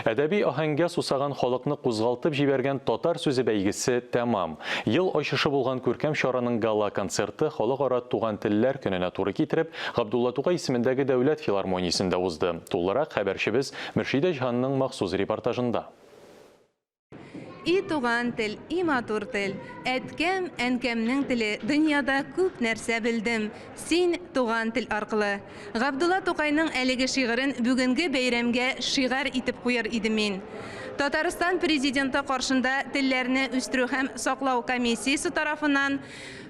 Әдәби аһәңгә сусаган халыкны кузгалтып җибәргән Татар сүзе бәйгесе тәмам. Ел ачышы булган күркәм чараның гала-концерты Халыкара туган телләр көненә туры китереп, Габдулла Тукай исемендәге дәүләт филармониясендә узды. Тулырак хәбәрчебез Мөршидә Җиһанның махсус репортажында. И туган тел, и матур тел, Әткәм, әнкәмнең теле, Дөньяда күп нәрсә белдем, Син, туган тел аркылы. Габдулла Тукайның әлеге шигырен бүгенге бәйрәмгә шигарь итеп куер идем мин. Татарстан Президенты каршында телләрне үстерү һәм саклау комиссиясе тарафыннан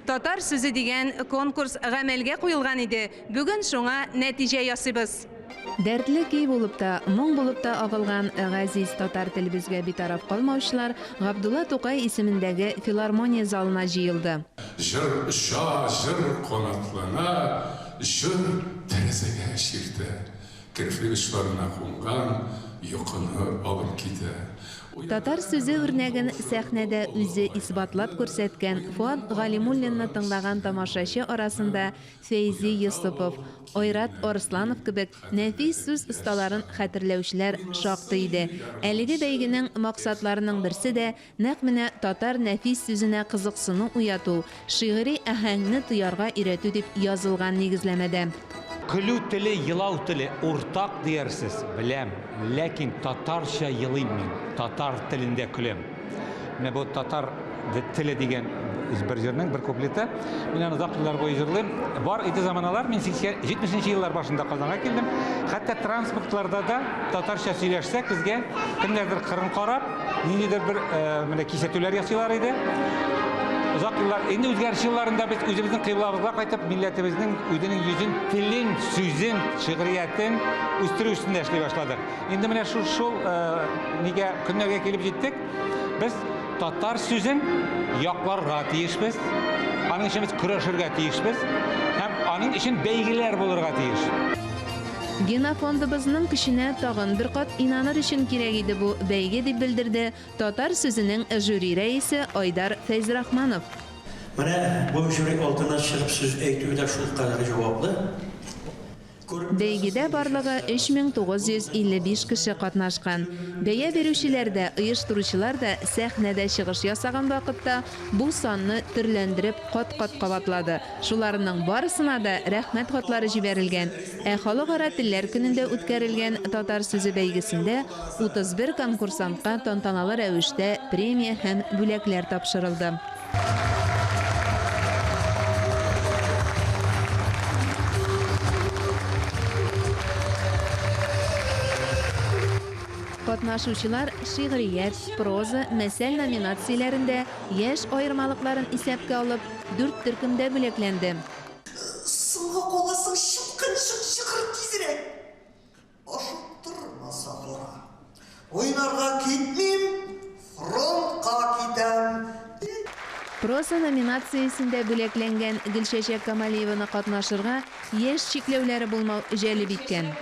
Татар сүзе дигән конкурс гамәлгә куелган иде, бүген шуңа нәтиҗә ясыйбыз. Дәртле көй булып та, моң булып та агылган газиз татар телебезгә битараф калмаучылар Габдулла Тукай исемендәге филармония залына җыелды. Җыр оча, җыр канатлана, җыр тәрәзәгә чиртә, Керфек очларына кунган йокыны алып китә. Татар сүзе үрнәген сәхнәдә үзе исбатлап күрсәткән Фоат Галимуллинны тыңлаган тамашачы арасында Фәйзи Йосыпов, Айрат Арсланов кебек нәфис сүз осталарын хәтерләүчеләр шактый иде. Әлеге бәйгенең максатларының берсе дә нәкъ менә татар нәфис сүзенә кызыксыну уяту, шигъри аһәңне тоярга өйрәтү дип язылган нигезләмәдә. Көлү теле, елау теле уртак диярсез, беләм, ләкин татарча елыйм мин, татар телендә көләм. Менә бу татар теле дигән бер җырның бер куплеты. Мин аны озак еллар буе җырлыйм. Бар иде заманалар, мин 70 нче еллар башында Казанга килдем. Хәтта транспортларда да татарча сөйләшсәк, безгә кемнәрдер кырын карап, ниндидер бер менә кисәтүләр ясыйлар иде. Озак еллар, инде үзгәреш елларында без үзебезнең кыйблабызга кайтып, милләтебезнең үзенең йөзен, телен, сүзен, шигъриятен үстерү өстендә эшли башладык. Инде менә шул шул нигә көннәргә килеп җиттек. Без татар сүзен якларга тиешбез. Аның өчен без көрәшергә тиешбез һәм аның өчен бәйгеләр булырга тиеш. Генофондыбызның көченә тагын бер кат инаныр өчен кирәк иде бу бәйге, дип белдерде Татар сүзенең жюри рәисе Айдар Фәйзрахманов. Менә бу жюри алдына чыгып сүз әйтү дә шулкадәр җаваплы. Бәйгедә барлыгы 3955 кеше катнашкан. Бәя бирүчеләр дә, оештыручылар да сәхнәдә чыгыш ясаган вакытта бу санны төрләндереп кат-кат кабатлады. Шуларның барысына да Рәхмәт хатлары җибәрелгән. Ә Халыкара телләр көнендә үткәрелгән Татар сүзе бәйгесендә 31 конкурсантка тантаналы рәвештә премия һәм бүләкләр тапшырылды. Катнашучылар шигърият, проза, мәсәл номинацияләрендә яшь аермалыкларын исәпкә алып, дүрт төркемдә бүләкләнде. Соңга каласың, чыпкынчык, чыгыр тизрәк! Ашыктырмаса кара. Уйнарга китмим, фронтка китәм. Проза номинациясендә бүләкләнгән Гөлчәчәк Камалиеваны катнашырга яшь чикләүләре булмау җәлеп иткән.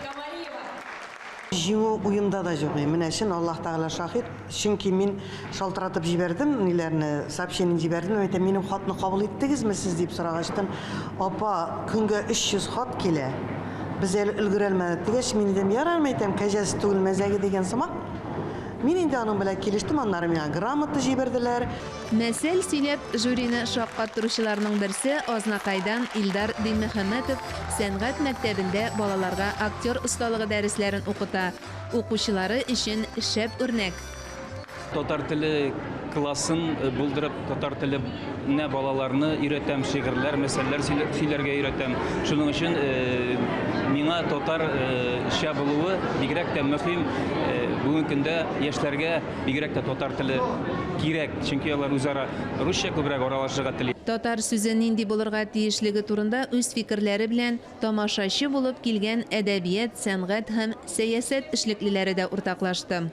Җиңү уемда да җук. Менә чын Аллаһ Тәгалә шаһит. Чөнки мин шалтыратып җибәрдем, ниләрне, сообщение җибәрдем, әйтәм, минем хатны кабул иттегезме сез, дип сорагачтын, апа, көнгә 300 хат килә, без әле өлгерәлмәдек, дигәч, мин әйтәм, ярар, мин әйтәм, кәҗәсе түгел, мәзәге дигән сымак. Мин инде аның белән килештем, аннары миңа грамота җибәрделәр. Мәсәл сөйләп, жюрины шаккаттыручыларның берсе, Азнакайдан Илдар Динмөхәммәтов сәнгать мәктәбендә балаларга актер осталыгы дәресләрен укыта. Укучылары өчен шәп үрнәк. Татар теле классын булдырып, татар теленә балаларны өйрәтәм, шигырьләр, мәсәлләр сөйләргә өйрәтәм. Шуның өчен миңа татарча булуы бигрәк тә мөһим. Бүгенге көндә яшьләргә бигрәк тә татар теле кирәк, чөнки алар үзара русча күбрәк аралашырга тели. Татар сүзе нинди булырга тиешлеге турында үз фикерләре белән Тамашачы булып килгән әдәбият, сәнгать һәм сәясәт эшлеклеләре дә уртаклашты.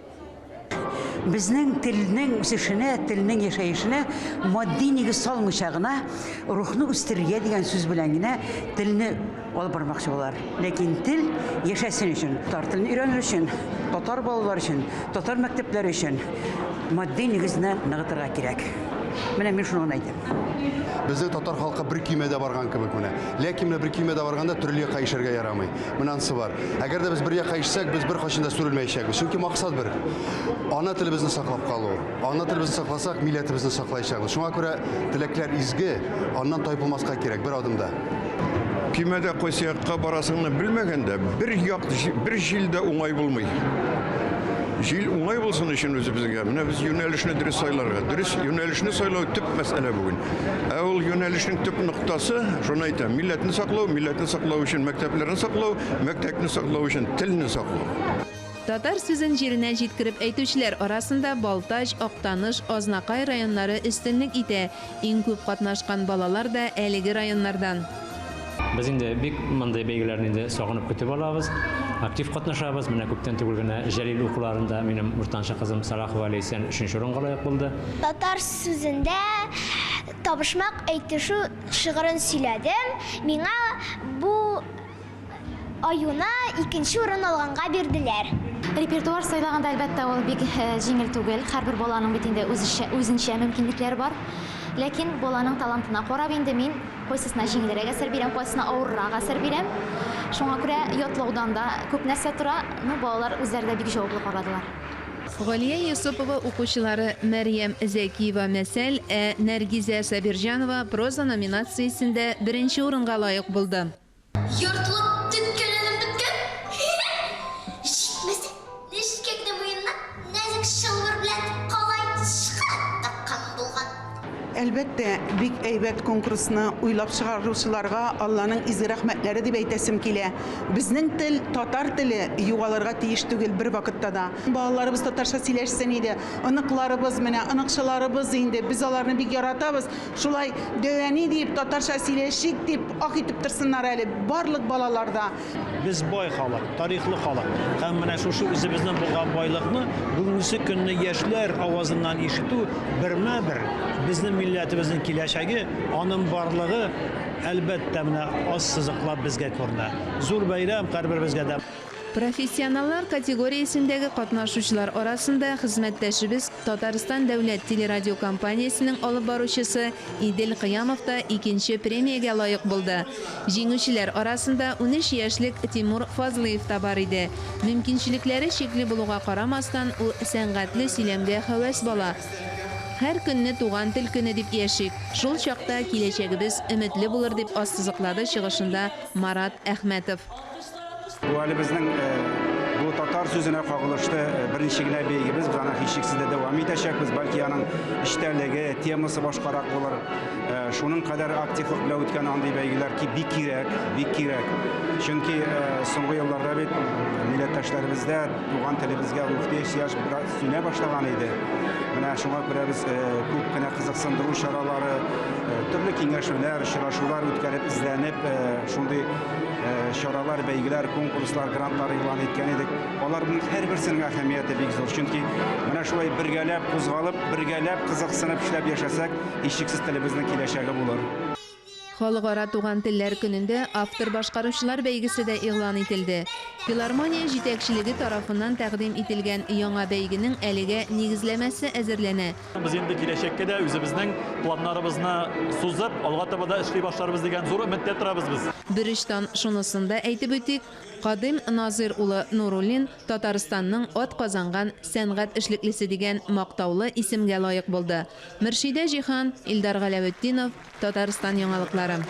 Безнең телнең үсешенә, телнең яшәешенә матди нигез салмыйча гына, рухны үстерергә дигән сүз белән генә телне алып бармакчы булалар. Ләкин тел яшәсен өчен, татар телен өйрәнер өчен, татар балалары өчен, татар мәктәпләре өчен матди нигезне ныгытырга кирәк. Менә мин шуны гына әйтәм. Безнең татар халкы бер көймәдә барган кебек менә. Ләкин менә бер көймәдә барганда төрле якка ишәргә ярамый. Менә анысы бар. Әгәр дә без бер якка ишсәк, без беркайчан да сүрелмәячәкбез. Чөнки максат бер. Ана телебезне саклап калу. Ана телебезне сакласак, милләтебезне саклаячакбыз. Шуңа күрә теләкләр изге, аннан тайпылмаска кирәк бер адым да. Көймәдә кайсы якка барасыңны белмәгәндә, бер як, бер җил дә уңай булмый. Җил уңай булсын өчен үзебезгә, менә без юнәлешне дөрес сайларга. Дөрес юнәлешне сайлау төп мәсьәлә бүген. Ә ул юнәлешнең төп ноктасы, шуны әйтәм, милләтне саклау, милләтне саклау өчен мәктәпләрне саклау, мәктәпне саклау өчен телне саклау. Татар сүзен җиренә җиткереп әйтүчеләр арасында Балтач, Актаныш, Азнакай районнары өстенлек итә. Иң күп катнашкан балалар да әлеге районнардан. Без инде бик мондый бәйгеләрне инде сагынып көтеп алабыз, актив катнашабыз. Менә күптән түгел генә Җәлил укуларында минем уртанчы кызым Салахова Ләйсән өченче урынга лаек булды. Татар сүзендә табышмак әйтешү шигырен сөйләдем. Миңа бу Аюны икенче урын алганга бирделәр. Репертуар сайлаганда, әлбәттә, ул бик җиңел түгел. Һәрбер баланың бит инде үзенчә мөмкинлекләре бар. Ләкин баланың талантына карап инде мин кайсысына җиңелрәк әсәр бирәм, кайсысына авыррак әсәр бирәм. Шуңа күрә ятлаудан да күп нәрсә тора. Ну, балалар үзләре дә бик җаваплы карадылар. Галия Йосыпова укучылары Мәрьям Зәкиева мәсәл, ә Нәргизә Сабирҗанова проза номинациясендә беренче урынга лаек булды. Йортлы теткәләнеп беткән. Җитмәсә, нечкә генә муенына нәзек чылбыр белән калай тычкан таккан булган. Әлбәттә, бик әйбәт конкурсны уйлап чыгаручыларга Алланың изге рәхмәтләре дип әйтәсем килә. Безнең тел, татар теле югалырга тиеш түгел бервакытта да. Балаларыбыз татарча сөйләшсен иде, оныкларыбыз менә, оныкчаларыбыз инде, без аларны бик яратабыз. Шулай дәү әни диеп, татарча сөйләшик дип, ах итеп торсыннар әле барлык балалар да. Без бай халык, тарихлы халык. Һәм менә шушы үзебезнең булган байлыкны бүгенгесе көнне яшьләр авазыннан ишетү бермә-бер безнең милләтебезнең киләчәге, аның барлыгы, әлбәттә, менә ассызыклап безгә күренә. Зур бәйрәм һәрберебезгә дә. Профессионаллар категориясендәге катнашучылар арасында хезмәттәшебез, Татарстан дәүләт телерадиокомпаниясенең алып баручысы Идел Кыямов та икенче премиягә лаек булды. Җиңүчеләр арасында 13 яшьлек Тимур Фазлыев та бар иде. Мөмкинчелекләре чикле булуга карамастан, ул сәнгатьле сөйләмгә һәвәс бала. Һәр көнне туган тел көне дип яшик, шул чакта киләчәгебез өметле булыр, дип ассызыклады чыгышында Марат Әхмәтов. Бу әле безнең бу татар сүзенә кагылышлы беренче генә бәйгебез, без аны һичшиксез дә дәвам итәчәкбез, бәлки аның эчтәлеге, темасы башкарак булыр. Шуның кадәр активлык белән үткән андый бәйгеләр ки бик кирәк, бик кирәк. Чөнки соңгы елларда бит милләттәшләребездә туган телебезгә рухи ихтыяҗ бераз сүнә башлаган иде. Менә шуңа күрә без күп кенә кызыксындыру чаралары, төрле киңәшмәләр, очрашулар үткәреп, эзләнеп, шундый чаралар, бәйгеләр, конкурслар, грантлар игълан иткән идек. Аларның һәрберсенең әһәмияте бик зур. Чөнки менә шулай бергәләп кузгалып, бергәләп кызыксынып эшләп яшәсәк, һичшиксез телебезнең киләчәге булыр. Халыкара туган телләр көнендә автор-башкаручылар бәйгесе дә игълан ителде. Филармония җитәкчелеге тарафыннан тәкъдим ителгән яңа бәйгенең әлегә нигезләмәсе әзерләнә. Без инде киләчәккә дә үзебезнең планнарыбызны сузып, алга таба да эшли башларбыз дигән зур өметтә торабыз без. Берочтан шунысын да әйтеп үтик, Кадыйм Назыйр улы Нуруллин Татарстанның атказанган сәнгать эшлеклесе дигән мактаулы исемгә лаек булды. Мөршидә Җиһан, Илдар Галәветдинов, Татарстан яңалыклары.